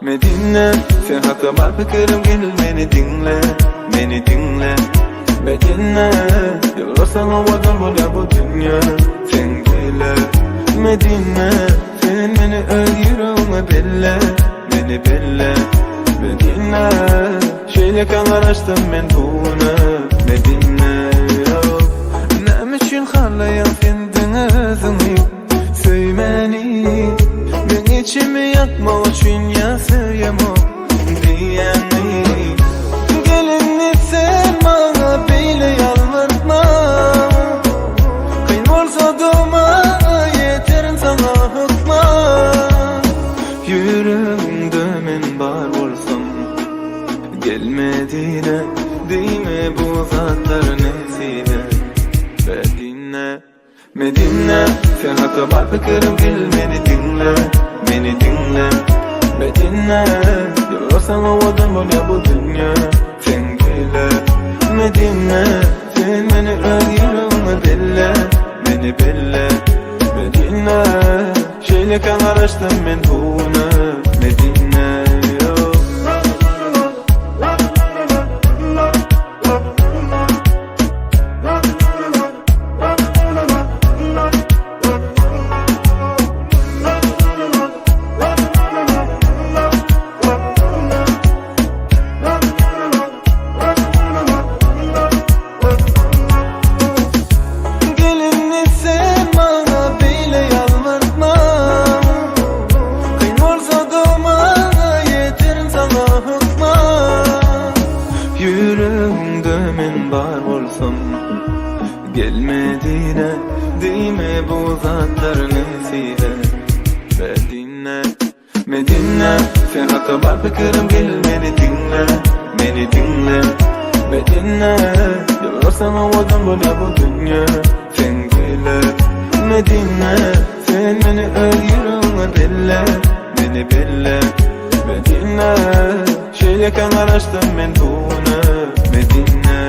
Medine, sen hakda bar pikirim gel meni diňle, meni diňle. Medine, ýylgyrsaň owadan bolýar bu dünýä, sen beýle. Medine, sen meni öz ýüregiňe belle, meni belle. Medine, şeýlekä garaşdym men bu güne, Medine, Näme üçin halaýaň sen diňe özüňi? Söýmäni Meň içimi ýakmak üçin ýa söýemok diýýäňmi? Gel indi sen maňa beýle ýalbartma Kyn bolsa-da maňa ýeterin saňa hökman Ýüregiňde men bar bolsam Gel Medine diýme bu zatlar nesibe Medine Medine, sen hakda bar pikirim gel meni diňle, meni diňle. Medine, ýylgyrsaň owadan bolýar bu dünýä, sen beýle. Medine, sen meni öz ýüregiňe belle, meni belle. Medine, şeýlekä garaşdym men bu güne, Medine. Gel indi sen maňa beýle ýalbartma Kyn bolsa-da maňa ýeterin saňa hökman Ýüregiňde men bar bolsam Gel Medine diýme bu zatlar nesibe Medine Medine sen hakda bar pikirim gel meni diňle meni diňle Medine ýylgyrsaň owadan bolýar bu dünýä sen beýle Medine sen meni öz ýüregiňe belle meni belle Medine şeýlekä garaşdym men bu güne Medine.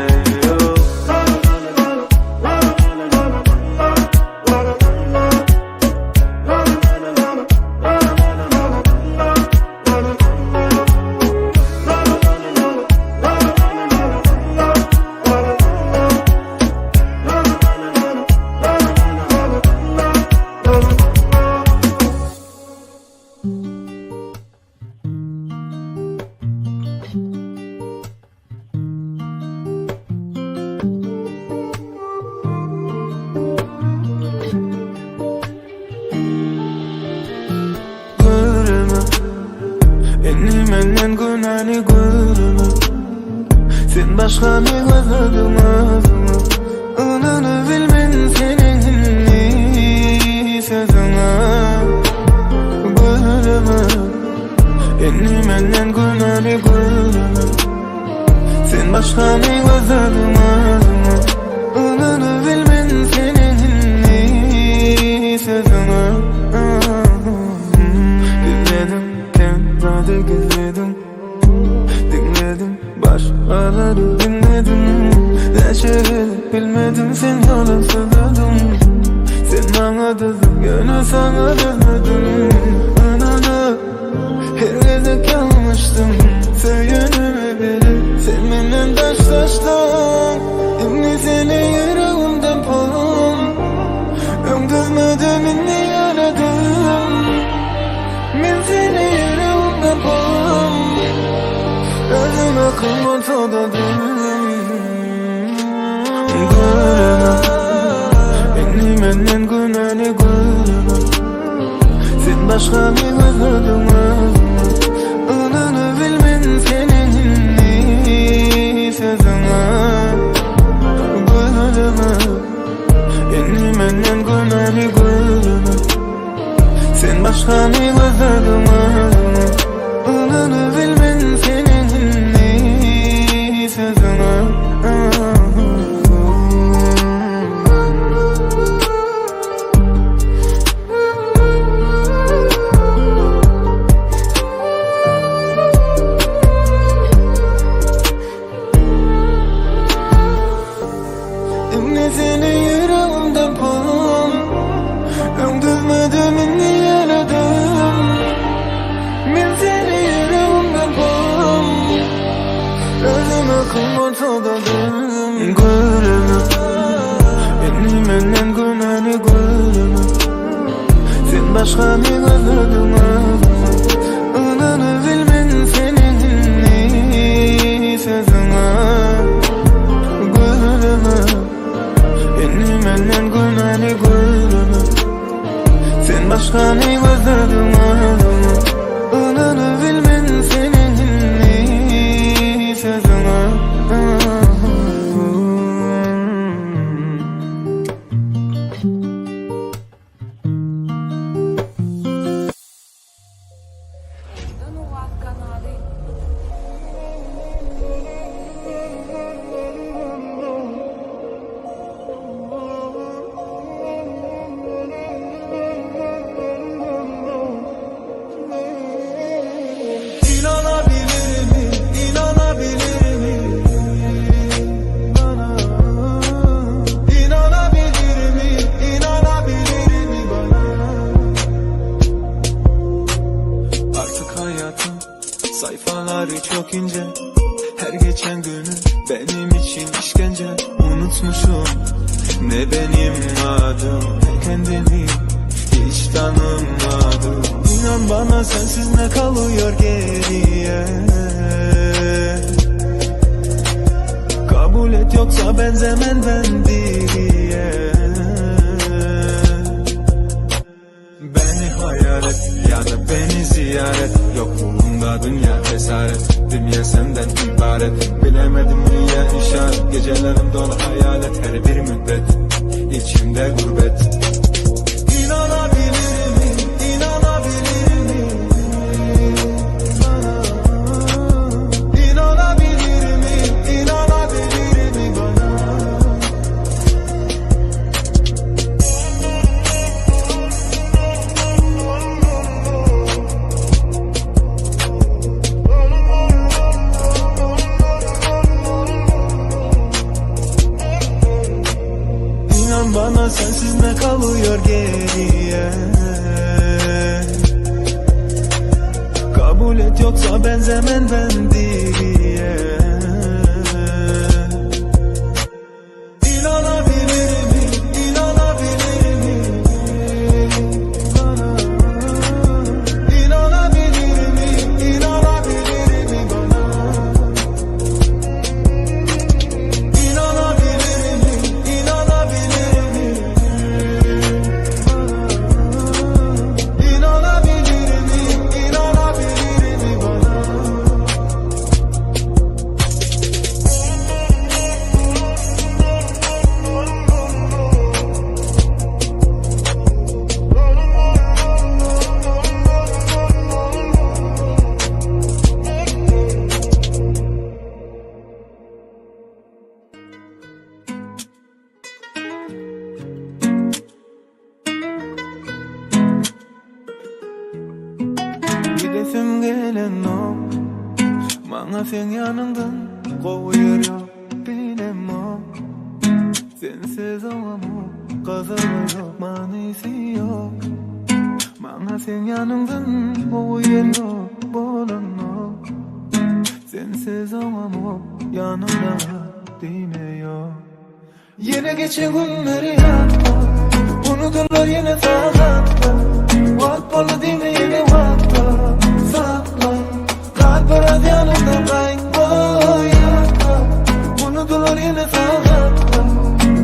Görme Indi menden günäni görme Sen başgany gözlediň özüňe Ynanyp bilmen seniň indi sözüňe Görme Indi menden günäni görme Sen başgany gözlediň özüňe Ynanyp bilmen seniň indi sözüňe Gizledim kän zady gizledim Diňledim başgalary diňledim Näçe gezek bilmedim sen ýalan sözlediň Sen maňa düzdüň ýöne saňa düzmedim Ynanyp Her gezek ýalňyşdym Söýenimi bilip Sen menden daşlaşdyň Indi seni ýüregimden polum Öň düzmedim indi ýöne düzdüm Men seni ýüregimden polum Özüme kyn bolsa-da düzdüm Göreme Indi menden günäni göreme Sen başgany gözlediň özüňe Ynanybilmen seniň indi sözüňe Gözleme Indi menden günäni gözleme Sen başgany gözlediň özüňe Ynanybilmen seniň indi sözüňe. Ýakyn bolsa-da döndüm gülüme Indi menden günäni gülüme Sen başgany gözlediň özüňe Ynanybilmen seniň indi sözüňe Gülüme Indi menden günäni gülüme Sen başgany gözlediň özüňe Ynanybilmen seniň indi sözüňe. Türkmen Owaz kanaly. Inanabilir mi, inanabilir mi bana? Inanabilir mi, inanabilir mi bana? Artık hayatın sayfaları çok ince. Her geçen günü benim için işkence. Unutmuşum ne benim adım, ne kendimi hiç tanımadım. İnan bana sensiz ne kalıyor geriye? Kabul et yoksa benzemen ben diriye. Beni hayal et ya da beni ziyaret. Yokluğunda dünya cesaret, dünya senden ibaret. Bilemedim niye işaret, gecelerim dolu hayalet. Her bir müddet içimde gurbet. İnanabilir mi, inanabilir mi bana? İnanabilir mi, inanabilir mi bana? İnan bana sensiz ne kalıyor geriye? Kabul et yoksa benzemen ben diriye. İnanabilir mi, inanabilir mi bana? İnanabilir mi, inanabilir mi bana? İnanabilir mi, inanabilir mi bana? İnanabilir mi, inanabilir mi bana? Gidesim gelenok, Maňa seň ýanyňdan gowy ýer ýok, bilemok. Sensiz oňamok, gyzygy ýok, manysy ýok. Maňa seň ýanyňdan gowy ýer ýok, bolanok. Sensiz oňamok, ýanymda diýme ýok. Ýene geçen günleri ýatla, Unudular ýene sagatla. Wagt boldy diýme ýene wagtla, Sakla, gal biraz ýanymda gaýtma, ýatla. Unudular ýene sagatla.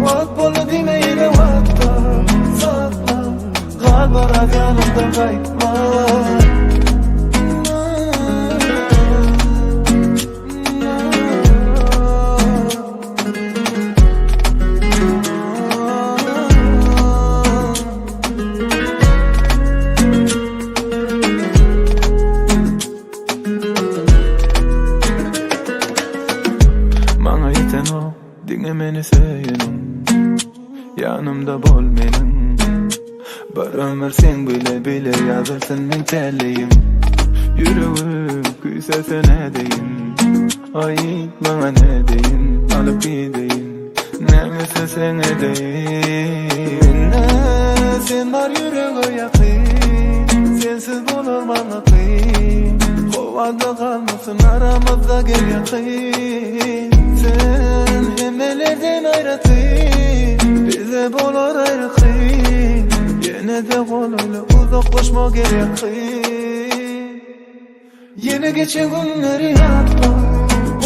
Wagt boldy diýme ýene wagtla, Sakla, gal biraz ýanymda gaýtma. Maňa ýetenok diňe meni söýeniň, Ýanymda bol meniň. Bir ömür sen bile bile ýazyrsyn men täleýim. Ýüregim küýsese nädeýin? Aý, maňa nädeýin? Alyp gideýin, Näme isleseň edeýin. Sen bar ýürege ýakyn, Sensiz bolar maňa kyn. Howada galmasyn aramyzda gel ýakyn. Bilse bolar aýry kyn Ýene-de golaýla uzaklaşma gerek kyn Ýene geçen günleri ýatla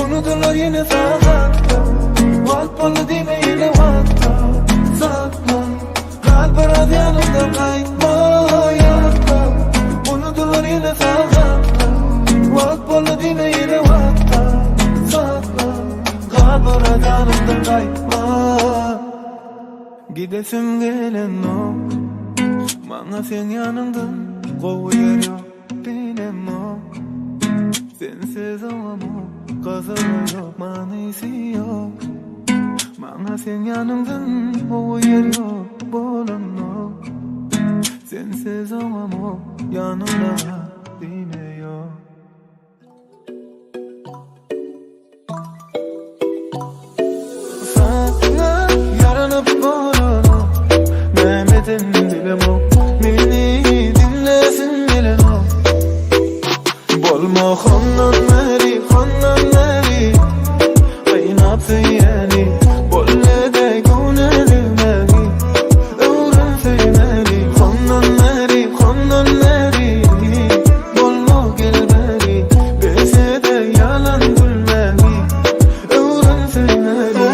Unudylar ýene sagatla Wagt boldy diýme ýene wagtla Sakla Gal biraz ýanymda gaýtma ýatla Unudylar ýene sagatla Wagt boldy diýme ýene wagtla Sakla Gal biraz ýanymda gaýtma Gidesim gelenok Maňa seň ýanyňdan gowy ýer ýok Bilemok Sensiz oňamok Gyzygy ýok manysy ýok Maňa seň ýanyňdan gowy ýer ýok Bolanok Sensiz oňamok Ýanymda gal diýme ýok. Saňa ýaranyp bolanok Näme eden bilemok Meni diňläsin gelenok Bolma hondan bäri hondan bäri Gynap söýýäni Bolýa-da göwne degmäni Öwren söýmäni Hondan bäri hondan bäri Bolma gel bäri Bilse-de ýalan gülmäni Öwren söýmäni.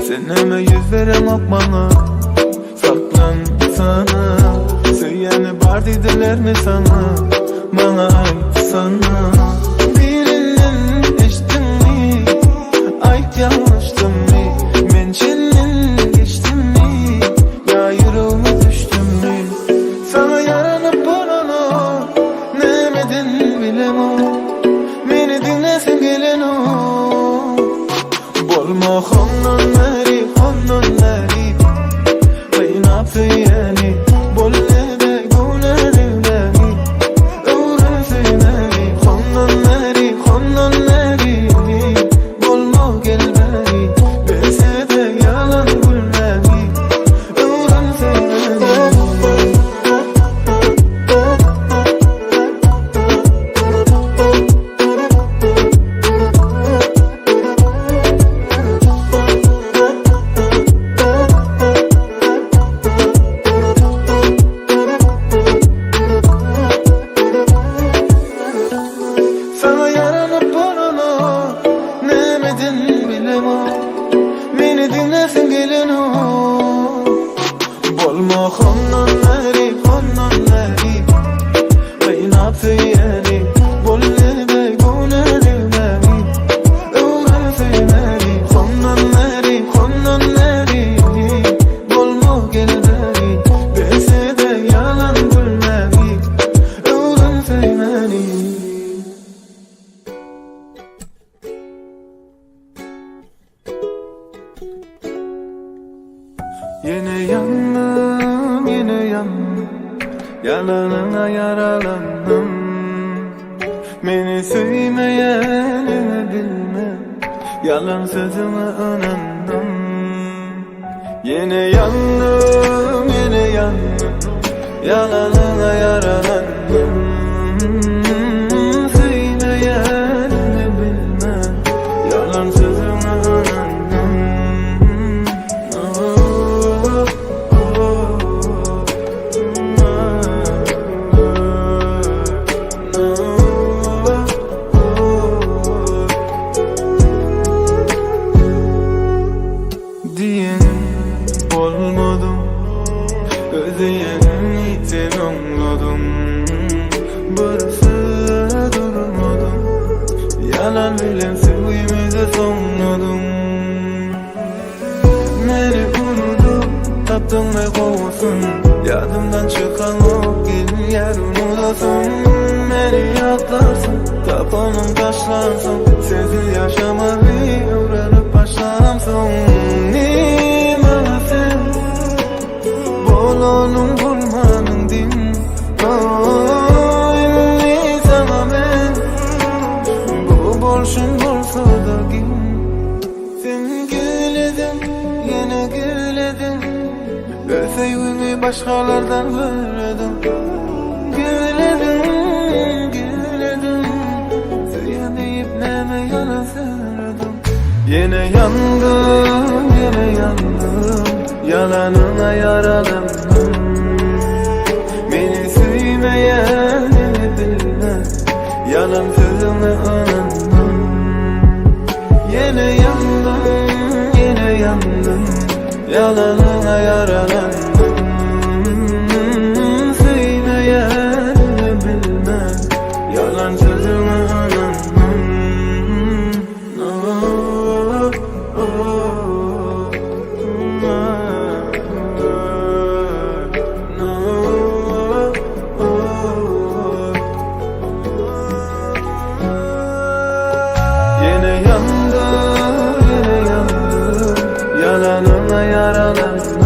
Sen näme ýüz bereňok maňa Saklan sana Söýýäni bar diýdilermi saňa Maňa aýtsana Birinden eşitdiňmi Aýt ýalňyşdymmy Men çenden geçdimmi Ýa ýüregiňe düşdümmi Saňa ýaranyp bolanok Nämeden bilemok Meni diňläsiň gelenok Bolma hondan bäri, hondan bäri Gynap söýýäni Bolýa-da göwne degmäni Öwren söýmäni Hondan bäri, hondan bäri Bolma gel bäri Bilse-de ýalan gülmäni Öwren söýmäni. Saňa ýaranyp bolanok, nämeden bilemok, Meni diňläsiň gelenok. Bolma hondan bäri, hondan bäri, Gynap söýýäni, bolýa-da göwne degmäni, Öwren söýmäni, hondan bäri, hondan bäri, Bolma gel bäri, bilse-de ýalan gülmäni, Öwren söýmäni. Ýene ýandym, ýene ýandym Ýalanyňa ýaralandym Meni söýmeýäniňi bilme Ýalan sözüňe ynandym Ýene ýandym, ýene ýandym Ýalanyňa ýaralandym Söýmeýäniňi bilmän Ýalan sözüňe ynandym Diýenim bolmadyň Özleýänimi sen oňladyň Bir söze durmadyň Ýalan bilen söýgimizi soňladyň Meni unudyp tapdyňmy gowusyn Ýadymdan çykaňok gelýär unudasym Meni ýatlarsyň tapanyň taşlarsyň Sensiz ýaşamagy öwrenip başlamsoň Nime sen bolanyň bolmanyň deň Indi saňa men bu bolşum bolsa-da geň. Başgalardan bölledim Gizledim, gizledim Söýen diýip näme ýalan sözledim Ýene ýandym, ýene ýandym Ýalanyňa ýaralandym Meni söýmeýänini bilmez Ýalan sözüňe ynandym Ýene ýandym, ýene ýandym Ýalanyňa ýaralandym Söýmeýänini bilmez Ýalan sözüňe ynandym Oh, oh, oh, oh. Ýene ýandym, ýene ýandym Ýalanyňa ýaralandym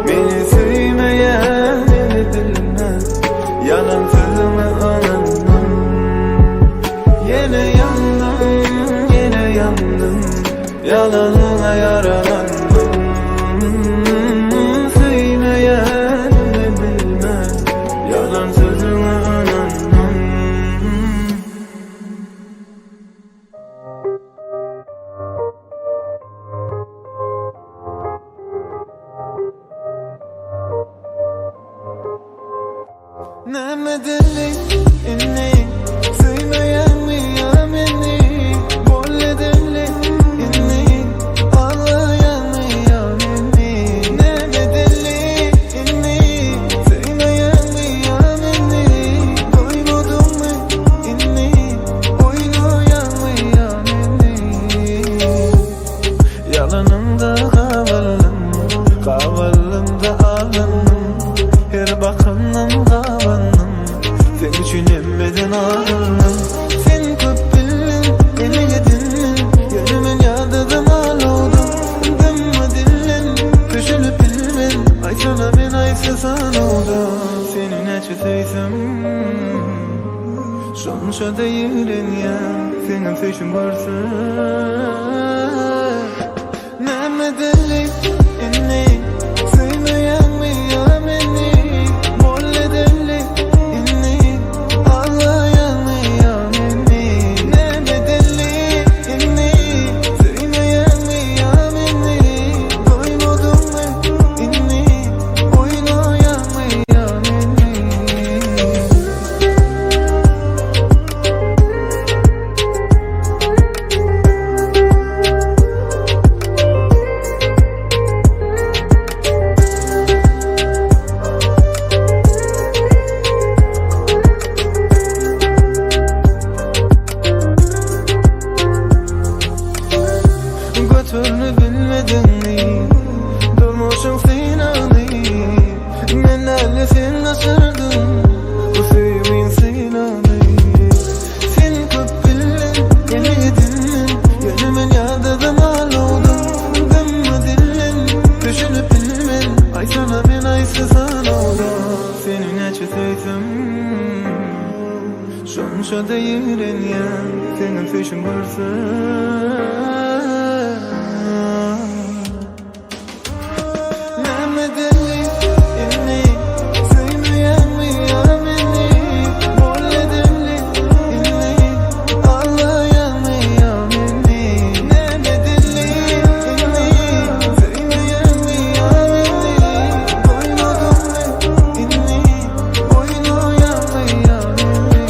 Meni söýmeýänini bilmez Ýalan sözüňe ynandym Ýene ýandym, ýene ýandym Ýalanyňa ýaralandym Söýmeýänini bilmez Ýalan sözüňe ynandym. Näme edeli indi Söýmeýäňmi ýa meni Bol edeli indi Aglaýaňmy ýa meni Näme edeli indi Söýmeýäňmi ýa meni Doýmadyňmy indi Oýnaýaňmy ýa meni Ýalanyňda gabaldym Gabaldym-da aldandym Her bakandan gabandym Seň üçin hemmeden aryldym Sen köp bildiň, meni edindiň Ýöne men ýadadym alawdym Dymma dillen, düşünip bilmen Aýtsana men aýtsa sanawda Seni näçe söýsem Şonça-da ýigrenýän Seňem söýşüň görse Näme edeli indi Söýmeýäňmi ýa meni Bol edeli indi Aglaýaňmy ýa meni Näme edeli indi Söýmeýäňmi ýa meni Doýmadyňmy indi Oýnaýaňmy ýa meni. Götürni bilmediňmi Durmuşyň synagyny Men däl-de sen gaçyrdyň Bu söýgiň sylagyny Sen köp bildiň, meni edindiň Ýöne men ýadadym alawdan Dymma dillen, düşünip bilmen Aýtsana men aýtsa sanawda Seni näçe söýsem Şonça-da ýigrenýän Seňem söýşüň görse. Näme edeli indi Söýmeýäňmi ýa meni Bol edeli indi Aglaýaňmy ýa meni Näme edeli indi Söýmeýäňmi ýa meni Doýmadyňmy indi Oýnaýaňmy ýa meni.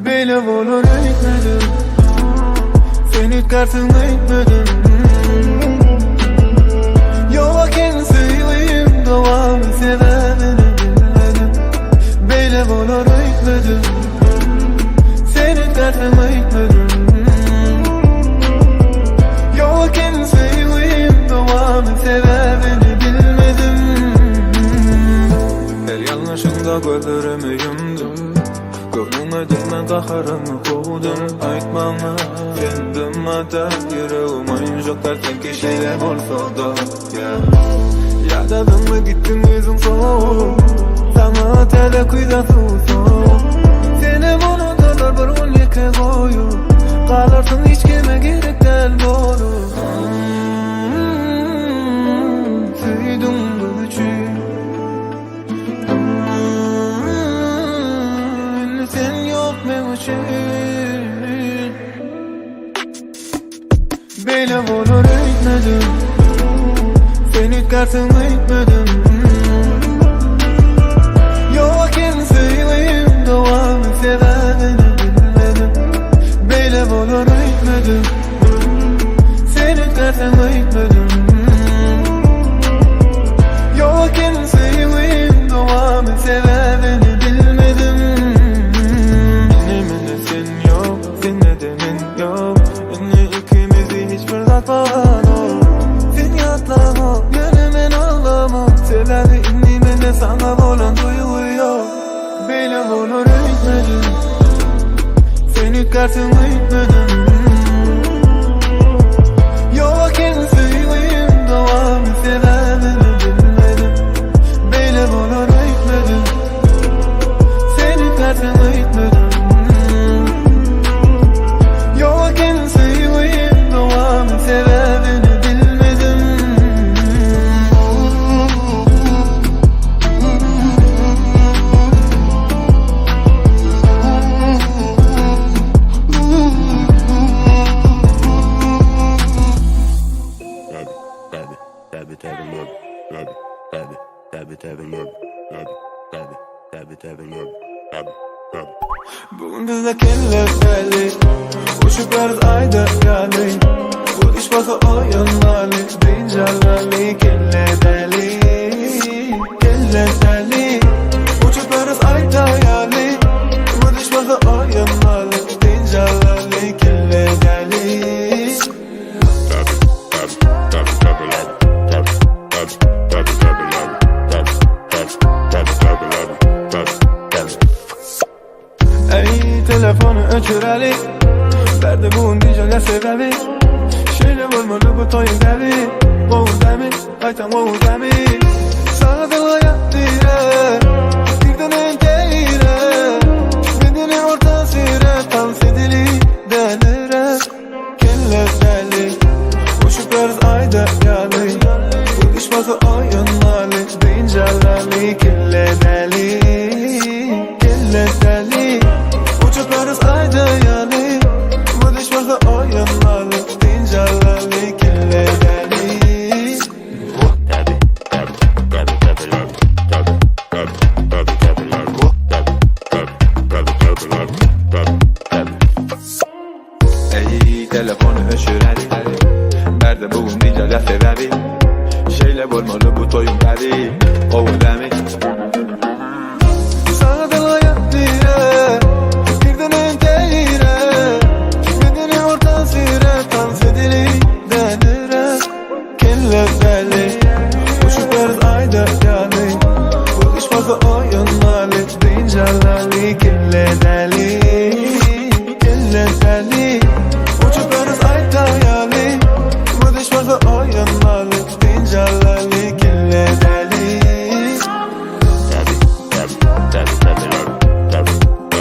Beýle bolar öýtmedim Sen üýtgärsiň öýtmedim Ýok eken söýgim dowamy sebäbini bilmedim Beýle bolar öýtmedim Sen üýtgärsiň öýtmedim. gözlerimi yumdum Göwnüňe degmän gaharymy kowdum Aýt maňa sen dymma-da Ýüregim oýunjaklar seňki şeýle bolsa-da Yeah Ýadadyňmy gitdiň ýüzüň sowuk Saňa täze küýze suw sowuk Senem unudarlar bir gün ýeke goýup Galarsyň hiç kime gerek däl bolup Söýdüň üçin Indi sen ýok meň üçin Beýle bolar öýtmedim Sen üýtgärsiň öýtmedim Ýok eken söýgim dowamy sebäbini bilmedim Beýle bolar öýtmedim Sen üýtgärsiň öýtmedim Ýok eken söýgim dowamy sebäbini bilmedim Indi mende sen ýok, sende-de men ýok Indi ikimizi hiç bir zat baglanok Sen ýatlaňok, ýöne men aglamok Sebäbi indi mende saňa bolan duýgy ýok Beýle bolar öýtmedim Sen üýtgärsiň öýtmedim Ýok eken söýgim dowamy sebäbini bilmedim Beýle bolar öýtmedim Sen üýtgärsiň öýtmedim Ýok eken söýgim dowamy sebäbini bilmedim Tabi, tabi, tabi, tabi, tabi, tabi, tabi, tabi, tabi, tabi, tabi, tabi, tabi, tabi. Bugün bizde kelle deli Uçup ayda ýaly Bu iş bolsa oýunmaly Dynç alaly kelle deli Kelle deli Uçup ayda ýaly Bu iş bolsa oýunmaly Dynç alaly kelle deli Tabi, tabi, tabi, tabi, tabi, tabi, tabi, tabi, tabi, tabi, tabi, tabi, tabi, tabi. Ey telefonu öçüreli Derdi bu güzel sebebi Şeýle bolmaly bu toýuň däbi Gowy dämi, gaýtam gowy dämi Saňa ýatdyra Birden enteýre Bedeni orta süre Dans edeli delire Kelle deli Uçup ayda ýaly Bu iş bolsa oýunmaly Dynç alaly kelle deli Kelle deli Uçup ayda ýaly Bu iş bolsa oýunmaly Dynç alaly kelle deli Tabi, tabi, tabi, tabi, tabi, tabi, tabi, tabi, tabi, tabi, tabi, tabi, tabi, tabi. Ey telefonu öçüreli Derdi bugün güzel sebebi Şeýle bolmaly bu toýuň däbi Gowy dämi Saňa ýatdyra Birden enteýre Bedeni orta süre Dans edeli delire Kelle deli Uçup ayda ýaly Bu iş bolsa oýunmaly Dynç alaly kelle deli Kelle deli Uçup ayda ýaly Bu iş bolsa oýunmaly Dynç alaly kelle deli Tabi, tabi, tabi, tabi, tabi,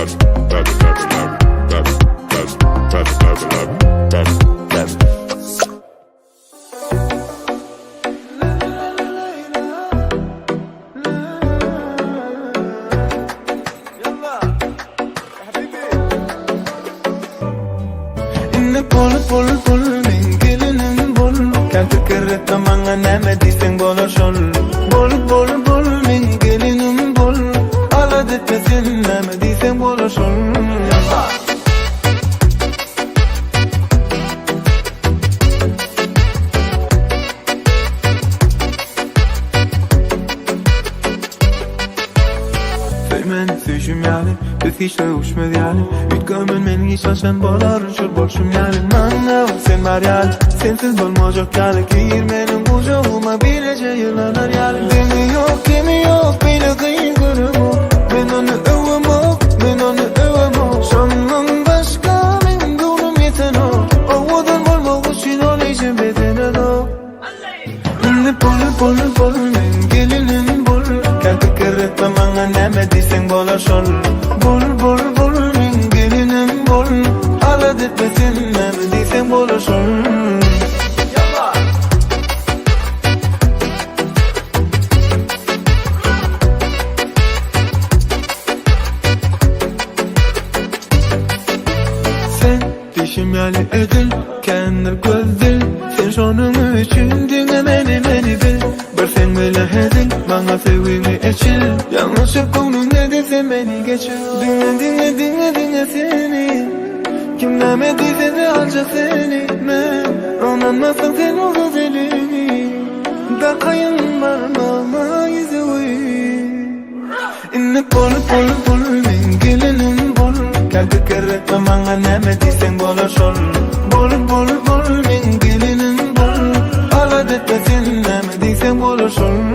tabi, tabi, tabi, tabi, tabi, tabi, tabi, tabi, tabi. Indi bol bol bol meň gelinim bol Kän pikir etme maňa näme diýseň bolar şol Bol bol bol meň gelinim bol Alada etme sen näme diýseň bolar şol Ýalla. Söýmen söýşüm ýaly Biz hiç söýüşmez ýaly Üýtgemen men hiç haçan bolar şol bolşum ýaly Maňa sen bar ýaly Sensiz bolmajak ýaly Gir meniň gujagyma bileje ýylanar ýaly Demi ýok, demi ýok, beýle kyn görüm. bol bol meň gelinim bol Kän pikir etme maňa näme diýseň bolar şol Bol bol bol meň gelinim bol Alada etme sen näme diýseň bolar şol Sen dişim ýaly edil Kendir göz dil Sen şonuň üçin diňe meni meni bil Bir sen bile hezil Maňa söýgüňi eçil Ýalňyşyp göwnüň ne diýse meni geçir Diňe diňe diňe diňe seni Kim näme diýse-de aljak seni Men Ynanmasaň sen uzat eliňi Dakaýyn barmagyma ýüzügi Indi bol bol bol meň gelinim bol Kän pikir etme maňa näme diýseň bolar şol Bol bol bol meň gelinim bol Alada etme sen näme diýseň bolar şol.